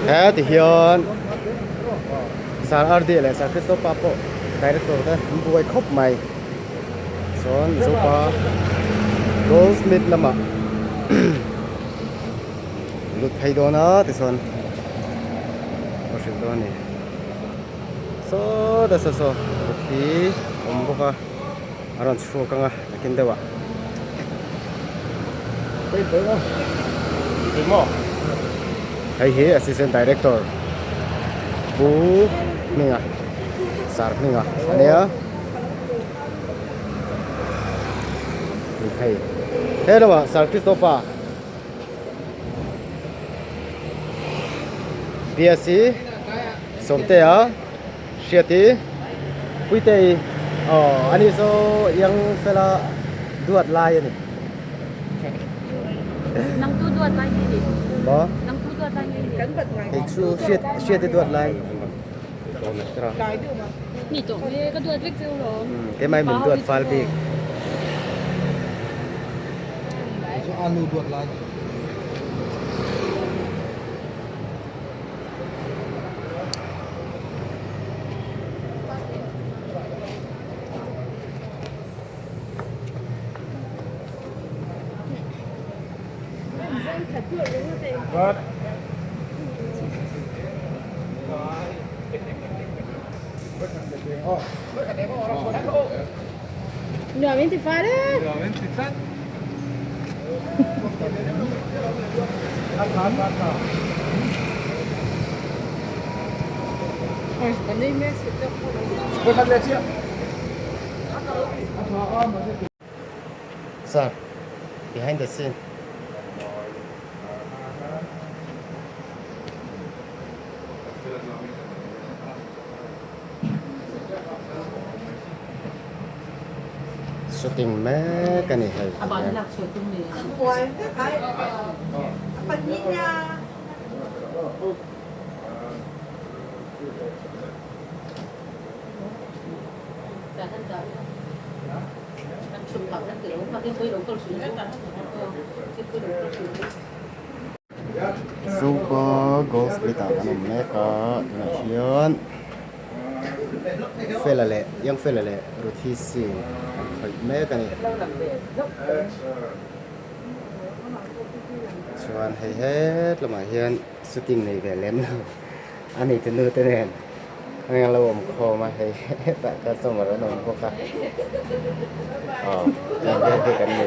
He ti hian Sir RD leh Sir Christopher pawh director te an buai khawp mai chuan Zopa Goldsmith lamah lut phei dawn a tichuan ka hrilh dawn a ni saw ta saw saw khi awm bawk a a rawn chhuak ang a nakin deuh ah. Hei hi assistant director Pu Hminga Sir Hminga a nia hei he lamah Sir Christopher BSc Sawmtea Hriati Puitei aw ani chu young fela duat lai a ni. Nang tu duat lai nge ni? Maw? Nang tu duat lai nge ni? Kei chu hriat hriati duat lai. Ni tawh nge ka duat vek cheu lawm. Keimah min duat fal bik. Chu anu duat lai. Nuam in ti fal e. Nuam in ti tlat. Sir, behind the scene. Shooting mek a ni hei. Super Goldsmith ah kan awm mek a tunah hian Fela leh Young Fela leh Ruthi Singh an khawih mek a ni. Chuan hei het lamah hian shooting nei ve lem lo a ni tunu te nen an lo awm khawm a hei hetah customer an awm bawk a aw heng vel te kan ni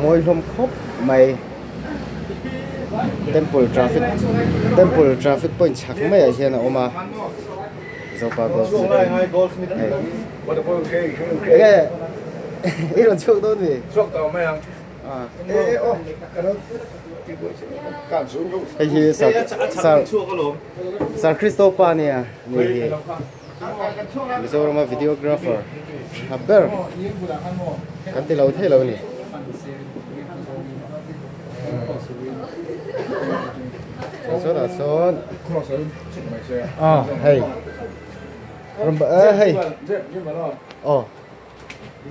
mawi hlawm khawp mai temple traffic temple traffic point chhak maiah hian a awm a zopa goldsmith hei enge i rawn chhuak dawn mi Hei hi Sir Sir Christopher ania ni hi Mizorama videographer tha ber kan ti lo thei lo a ni. Sawtah sawn ah hei hei aw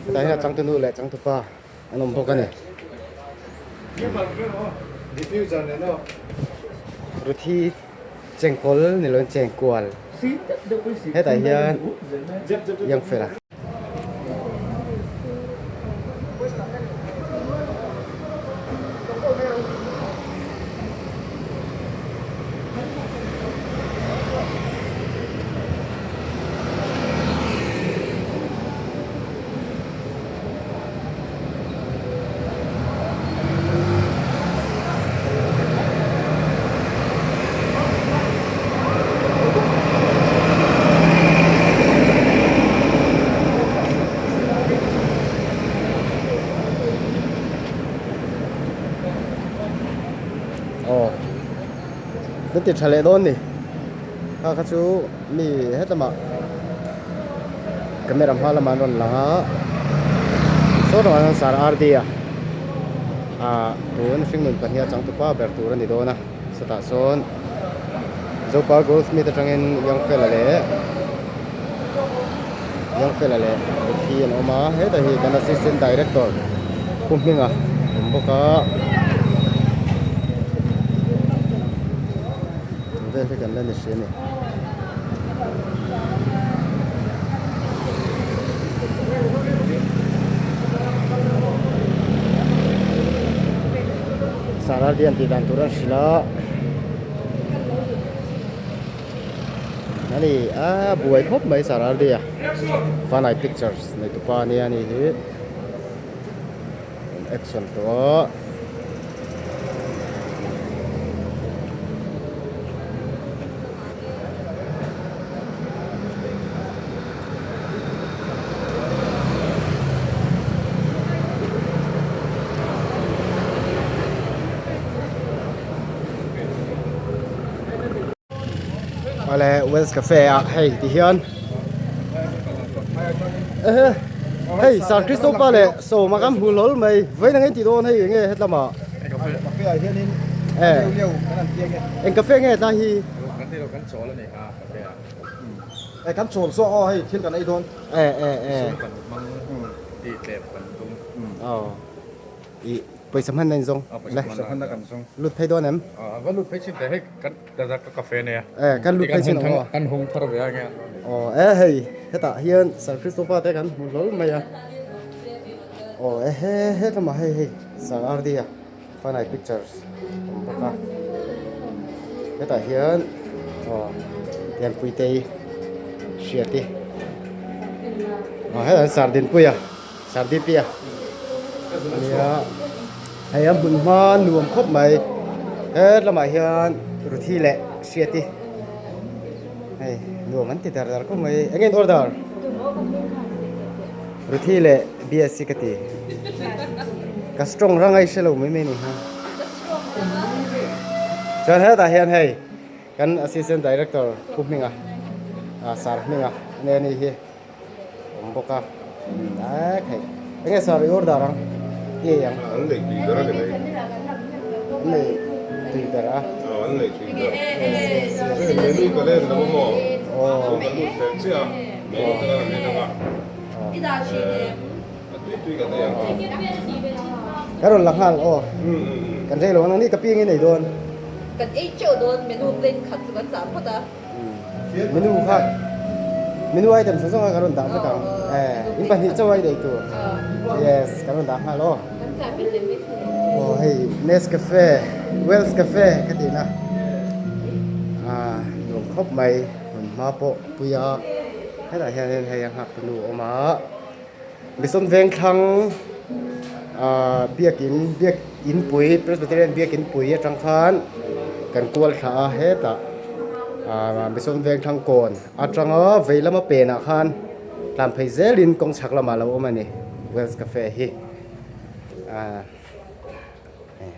hetah hian a changtunu leh changtupa. An awm bawk a ni. Ruthi chengkawl ni loin chengkual hetah hian young fella. Aw kan ti tha leh dawn ni kha kha chu mi hetlama camera hma lamah an rawn lang a saw rawng ah hian sir R D a ah tun hringnun pahnih a changtupa ber tur a ni dawn a chutah sawn zopa goldsmith atangin young fella leh young fella leh ruthi an awm a hetah hi kan assistant director pu hminga a awm bawk a. vel hi kan la ni hrih a ni. Sara dian tih dan tur an hrilh a. Ani a buai khawp mai Sara dia Fanai Pictures nei tupa ania ani hi action tawh a. Awle Wells Cafe ah hei ti hian ehe hei Sir Christopher leh Sawma kan hmu hlawl mai vawiin ang engti dawn hei enge hetlama Cafe ah hianin leu leu kan han ti ange eng cafe nge tlai hi Kan ti lo kan chawl a ni kha cafe ah e kan chawl zawk aw hei thil kan ei dawn e e e sum kan hmang tih tlem kan tum aw ih pawisa hman na in zawng le pawisa hman na kan zawng lut phei dawn em a va lut phei chin teh hei kan dada ka cafe ania e kan lut phei chin ang aw kan hung thar ve a nge aw e hei hetah hian Sir Christopher te kan hmu hlawl mai a aw e he hetlama hei hei Sir Ardia Fanai Pictures awm bawk a hetah hian aw Lianpuitei Hriati aw hetah hian Sir Dinpuia Sir Dipia ania hei a hmun hma nuam khawp mai hetlama hian Ruthi leh Hriati hei nuam an ti dar dar khawp mai eng nge in order Ruthi leh BSc ka ti. Ka strong rang a i hre lo mai mai ni ha. Chuan hetah hian hei kan assistant director Pu Hminga ah Sir Hminga ania ani hi awm bawk a ek hei enge sir i order ang i ei ang. An nei tui ber a ni mai. An nei tui ber a. Aw an nei tui ber. Hei menu ka len lo a maw. Aw. Chuan ka lut fel chiah a menu te kan han en ang a. Ka rawn la nghal aw kan rei lo ang ni ka piang in ei dawn kan ei teuh dawn menu plate khat chu kan chah phawt a menu kha menu item zawng zawng kha ka rawn dah vek ang in pahnih chauh a i nei tur yes ka rawn dah nghal aw kan chah belh leh mai thei aw hei Nescafe Wells Cafe ka tih na a nuam khawp mai hmun hma pawh pui a. Hetah hianin hei a nghak nu a awm a Bison Vengthlang ahh biakin biak inpui Presbyterian biak inpui atang khan kan kual thla a hetah ahh Bison Vengthlang kawn atanga vei lama penah khan tlan phei zelin kawng chhak lamah a lo awm a ni Wells Cafe hi ahh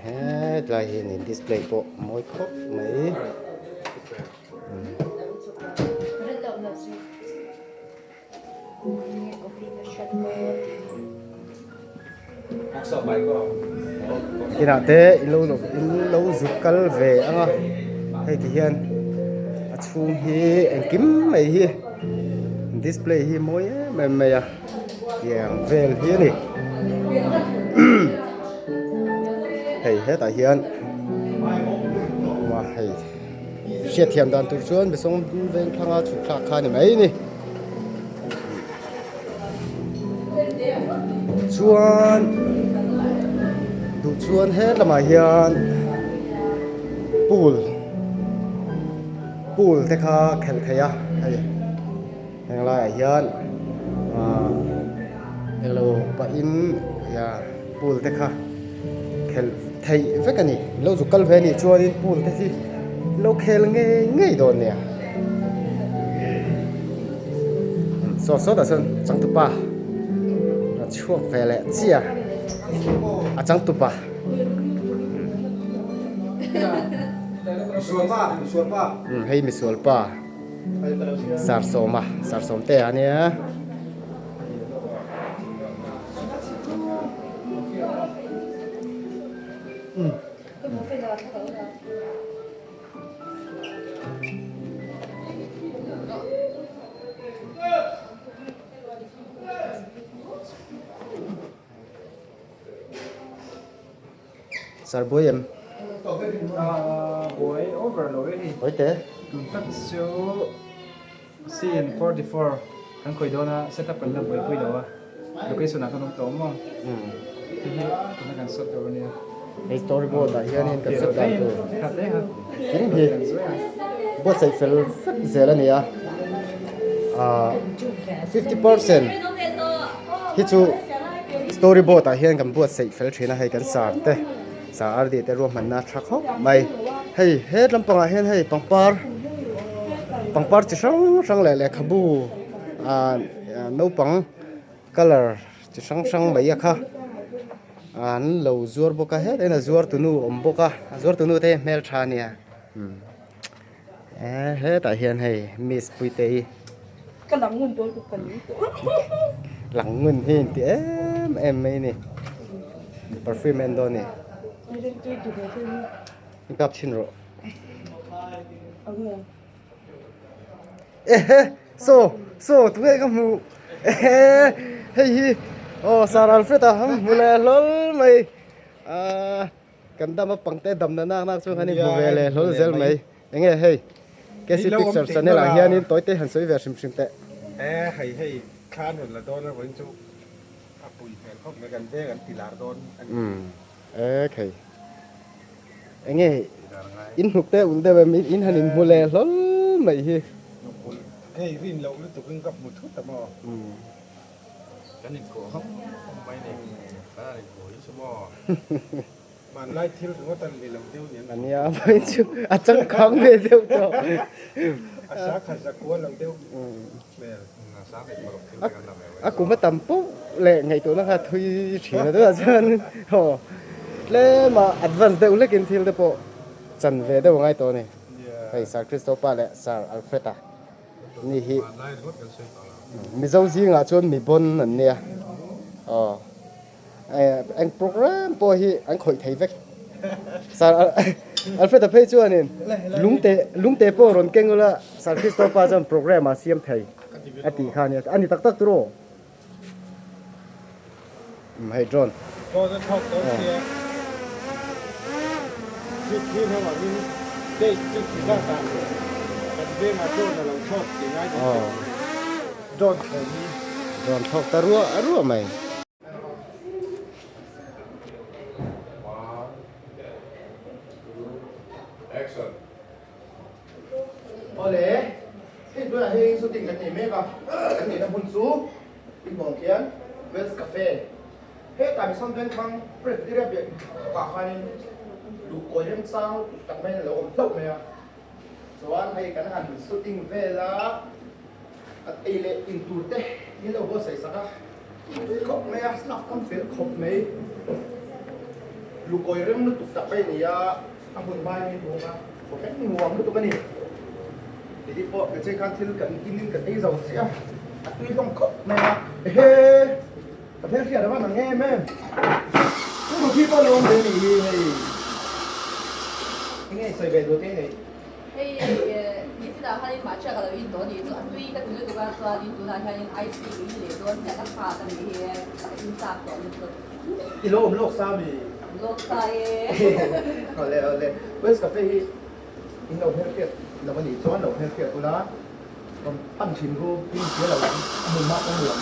hetlai hi an in display pawh a mawi khawp mai. Inah te in lo in lo zuk kal ve ang a hei ti hian a chhung hi engkim mai hi display hi mawi em em mai a tiang vel hi a ni hei hetah hian hei. Hriatthiam dan tur chuan misawng veng thlanga chhuk thlak kha a ni mai a ni. Chuan duh chuan he lamah hian pool pool te kha khelh theih a hei heng laiah hian ah englo pahin pool te kha. Khelh theih vek a ni. Lo zu kal ve a nih chuanin pool te hi lo khel ngei ngei dawn nia. Saw sawtah chuan changtupa a chhuak ve leh chiah a changtupa. Hei misualpa Sarsawma Sarsawmtea a nia. Sir buai em? Buai. over lo e hei. Awite. Tun tak chu scene 44 kan khawih dawn a setup kan la buaipui lo a location ah kan awm tawh maw hei hi tuna kan shot tur ania. Hei storyboard ah hianin kan set dan tur kim hi buatsaih fel vek zel a ni a ah 50% hi chu storyboard ah hian kan buatsaih fel thin a hei kan sar te. Sa ardi te ruahmanna a tha khawp mai. Hei he lampangah hian hei pangpar pangpar chi hrang hrang leh lehkhabu ah naupang colour chi hrang hrang mai a kha an lo zuar bawk a hetah hian a zuar tunu a awm bawk a a zuar tunu te hi hmeltha a nia eh hetah hian hei miss puite hi lang ngun hi inti em em mai a ni perfume en dawn a ni i kap chhin rawh ehe saw saw tunge ka hmuh ehe hei hi aw sir alfred a hmu leh hlawl mai ahh. Kan dam a pangte dam na nak nak chuan kan inhmu ve leh hlawl zel mai. Enge hei KC Pictures channel ah hianin tawite han sawi ve hrim hrim teh. E hei hei thla an rawn la dawn a vawiin chu a pui hmel khawp mai kan veng an ti lar dawn a ni. Umm e khei enge in hnuk te ulh deuh em in han inhmu leh hlawl mai hi. Hnuk ulh hei rin loh lutukin ka hmu thut a maw. Kan inkawh hawng hawng mai ni. Kan han inkawh hi chu maw. Hmanlai thil ringawt a ni lo deuh nen. A nia mai chu a changkang ve deuh tawh. A sa khat zakua lo deuh hmel. A sa leh paruk thil te kan la ve mai. A kum a tam poh leh ngaihtuahna kha thui thin a tunah chuan aw tlem a advance deuh hlekin thil te pawh chan ve deuh a ngai tawh a ni. Hei Sir Christopher leh Sir Alfred-a. Ni hi Mizo zingah chuan mi bawn an nia aw eng program pawh hi an khawih thei vek Sir Alfred-a phei chuanin lungte lungte pawh rawn keng ula Sir Christopher chuan program a siam thei a tih kha a nia a ni tak tak turaw hei drone Drone a thlawk dawn sia thik hi ho angin date chu ti zat ah kan vengah drone a lo thlawk tih ngai dawn teh drone thlawh hi drone thlawk ta ruah ruah mai. Action. Awle, hei tunah hian shooting kan nei mek a, kan neihna hmun chu inbawng khian Wells Cafe. Hetah Mission Vengthlang Presbyterian biak inthawkah khanin luhkawi remchang tak maiin a lo awm hlauh mai a. Chuan hei kan han shooting vel a, a ei leh in tur te min lo buatsaih sak a, tui khawp mai a, staff kan fel khawp mai. Luhkawi rem lutuk tak mai a ni a. A hmun hmain min hmu a, kawhhran nuam lutuk a ni. Tih pawh ka chei khan thil kan in in kan ei zo chiah a, a tui hlawm khawp mai a. Ehe! Ka hmel hriat a va nang em em. Chu Ruthi pawh lo awm ve a nih hi hei. Enge i sawi ve duh te i neih? Hei nichinah khanin mahchia ka lo in tawh a nih chu a tui ka ti lutuk a, chuanin tunah hianin ice cream in leh dawn chiah ka khat a nih hi, ka in chak tawh lutuk. I lo awm lawk sa mi? Lawk sa e. Awle awle. West Cafe hi in lo hmelhriat lo a nih chuan lo hmelhriat ula rawn pan thin ru in hria lo ang a hmun mah pawh nuam.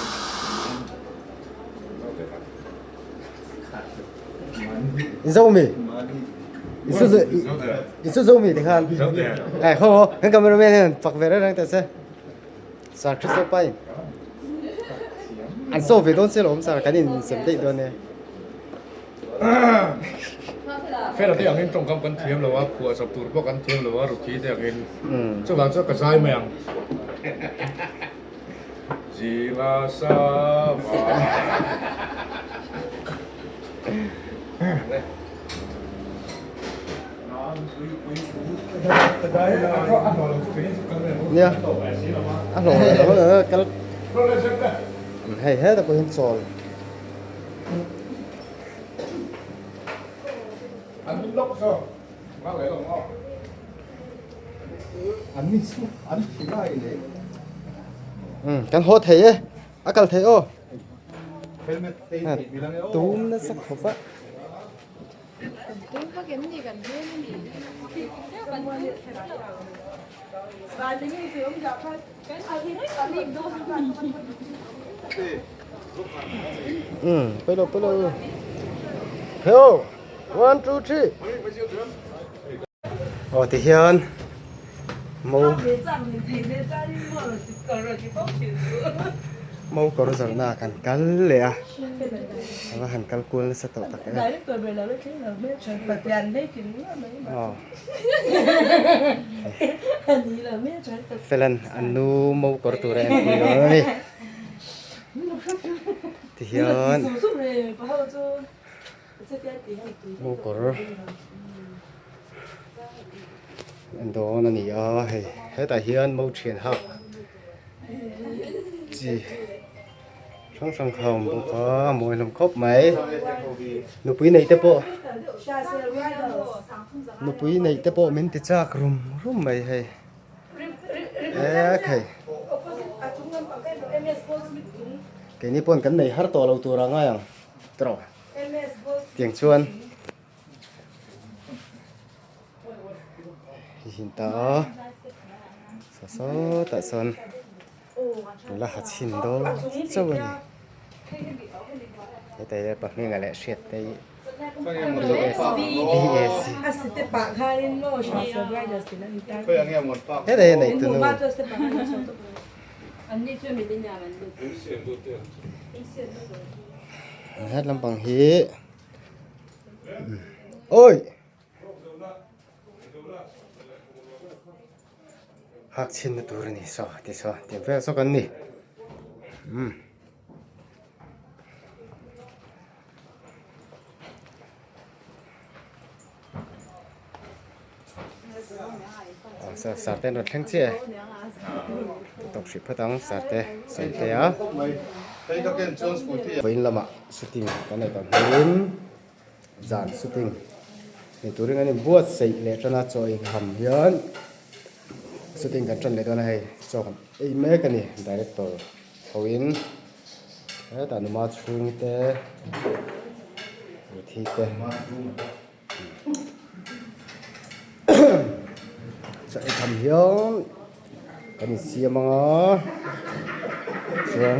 In zo mi? In su zo mi ti khan? Ai ho ho kan cameraman hian pak ve reng reng teh se. Sir Christopher in an saw ve dawn sia lawm sir kan in sem daih dawn e. Fela te angin tawngkam kan thiam lo a, phuah chawp tur pawh kan thiam lo a, Ruthi te angin. Chuvang chuan ka zai mai ang. Zinga sava. Nia a hlawh leh lo a kal hei hetah pawh hian chawl kan haw thei e a kal thei aw tum nasa khawp a. Kan tum vak em ni kan hmel a ni. Umm pawilo pawilo Pheo one two three aw ti hian mo mo kawr zawrhna ah kan kal leh a a va han kal kual nasa tawh tak em aw Felan an nu mo kawr tur a enpui dawn a ni tihian mo kawr en dawn a ni a hei hetah hian mo thian hak chi. Hrang hrang kha a awm bawk a, a mawi hlawm khawp mai. Nupui neih te pawh nupui neih te pawh min ti chak rum rum mai hei ek hei keini pawn kan nei har tawh lo tur a ngai ang tawh tiang chuan hei hi ta a saw sawtah sawn. La ha chhin dawn chauh a ni. Heta hi pa hminga leh hriat te hi BAC heta hi nei tunu het lampang hi awi. Hak chhinna tur a ni saw ti saw tiang vel zawk an ni umm aw saw sarte an rawn thleng chiah e tawk hrih phawt ang sarte sawi te a vawiin lamah shooting kan nei tawh hnuaiin. Zan shooting nei turin an inbuatsaih leh tan a, chaw ei kham hian shooting kan tan leh dawn a hei chaw kan ei mek a ni director hoin hetah numa chhungte ruthi te chaw ei kham hian kan insiam ang a chuan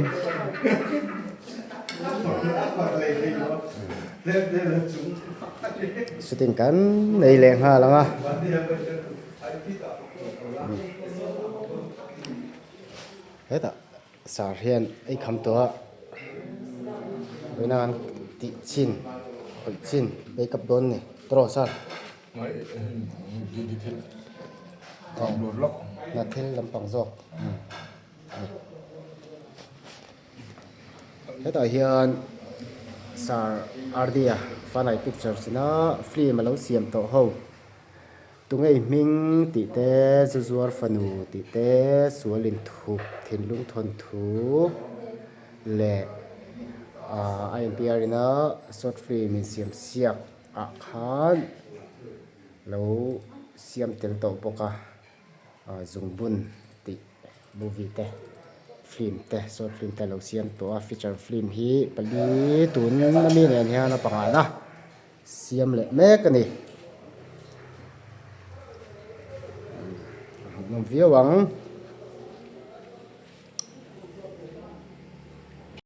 shooting kan nei leh nghal ang a hetah sar hian ei kham tawh a vawiin an tih chin khawih chin make up dawn a ni tawh sir. Hna thil lampang zawk hetah hian Sir Ardia Fanai Pictures ina film alo siam tawh ho tunge i hming tih te zu zuar fanu tih te sual inthup thinlung thawnthu leh ahh IMPR ina short film insiam siak. ah khan lo siam tel tawh bawk a ah zungbun tih movie te film te short film te a lo siam tawh a feature film hi pali tun ami nen hian a pangana siam leh mek a ni a hmuhnawm viau ang.